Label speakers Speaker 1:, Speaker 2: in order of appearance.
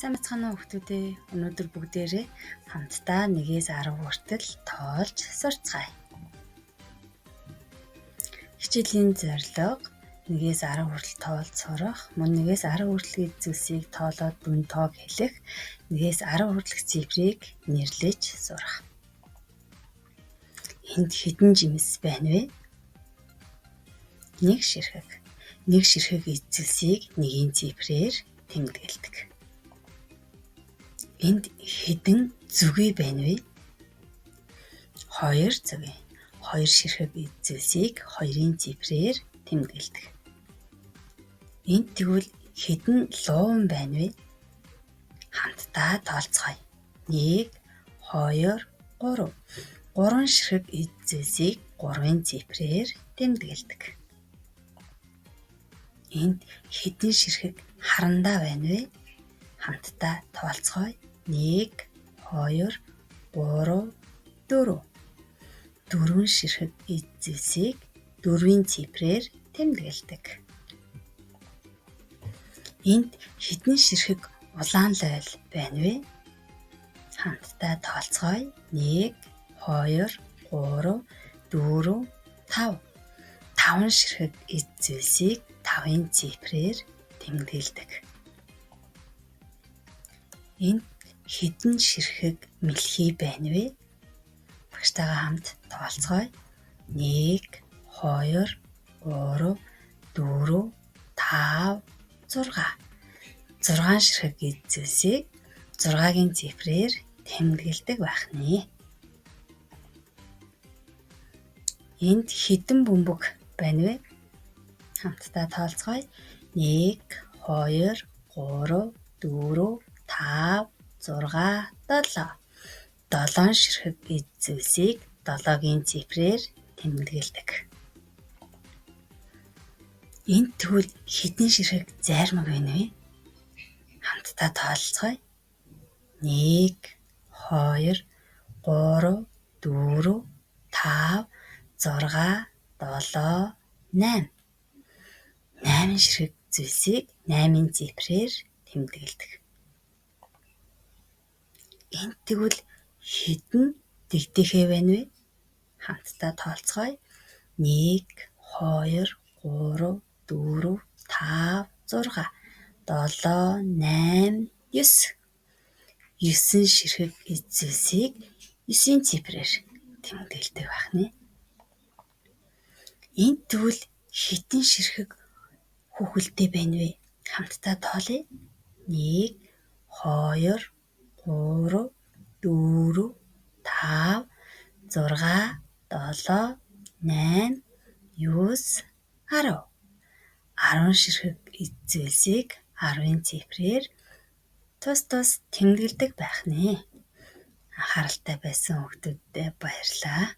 Speaker 1: Сайн байцгаана уу хүүхдүүдээ. Өнөөдөр бүгдээрээ хамтдаа 1-ээс 10 хүртэл тоолж сурцгаая. Хичээлийн зорилго: 1-ээс 10 хүртэл тоолж сурах, мөн 1-ээс 10 хүртэлх зүйлсийг тоолоод дүн тоог хэлэх, 1-ээс 10 хүртэлх цифрийг нэрлэж сурах. Энд хэдэн жимс байна вэ? Нэг ширхэг. Нэг ширхэг эд зүйлсийг нэгийн цифрээр тэмдэглэдэг. Энд хэдэн зүгий байна вэ? Хоёр зүгий. Хоёр ширхэг эд зүйлсийг хоёрын цифрээр тэмдэглэдэг. Энд тэгвэл хэдэн лууван байна вэ? Хамтдаа тоолцгоё. 1 2 3. Гурван ширхэг эд зүйлсийг гурвын цифрээр тэмдэглэдэг. Энд хэдэн ширхэг харандаа байна вэ? Хамтдаа тоолцгоё. 1 2 3 4. Дөрвөн ширхэг эд зүйлсийг дөрвийн цифрээр тэмдэглэдэг. Энд хэдэн ширхэг улаан лойл байна вэ? Хамтдаа тоолцгоё. 1 2 3 4 5. Таван ширхэг эд зүйлсийг тавын цифрээр тэмдэглэдэг. Энд хэдэн ширхэг мэлхий байна вэ? Багштайгаа хамт тоолцгоё. 1 2 3 4 5 6. 6 ширхэг эд зүйлсийг 6-гийн цифрээр тэмдэглэдэг байх нэ. Энд хэдэн бөмбөг байна вэ? Хамтдаа тоолцгоё. 1 2 3 4 5 6 7. 7 ширхэг эд зүйлсийг 7-гийн цифрээр тэмдэглэдэг. Энд тэгвэл хэдэн ширхэг зайрмаг байна вэ? Хамтдаа тоолцгоё. 1 2 3 4 5 6 7 8. 8 ширхэг зүйлсийг 8-ын цифрээр тэмдэглэдэг. Энд тэгвэл хэдэн дэгдэхэ байна вэ? Хамтдаа тоолцгоё. 1 2 3 4 5 6 7 8 9. 9 ширхэг эд зүйлсийг 9-ийн цифрээр тэмдэглэдэг байх нэ. Энд тэгвэл хэдэн ширхэг хүүхэлдэй байна вэ? Хамтдаа тоолъё. 1 2 3 4 5 6 7 8 9 10. 10 ширхэг эд зүйлсийг 10-ын цифрээр тус тус тэмдэглэдэг байх нэ. Анхааралтай байсан хүүхдүүдэд баярлалаа.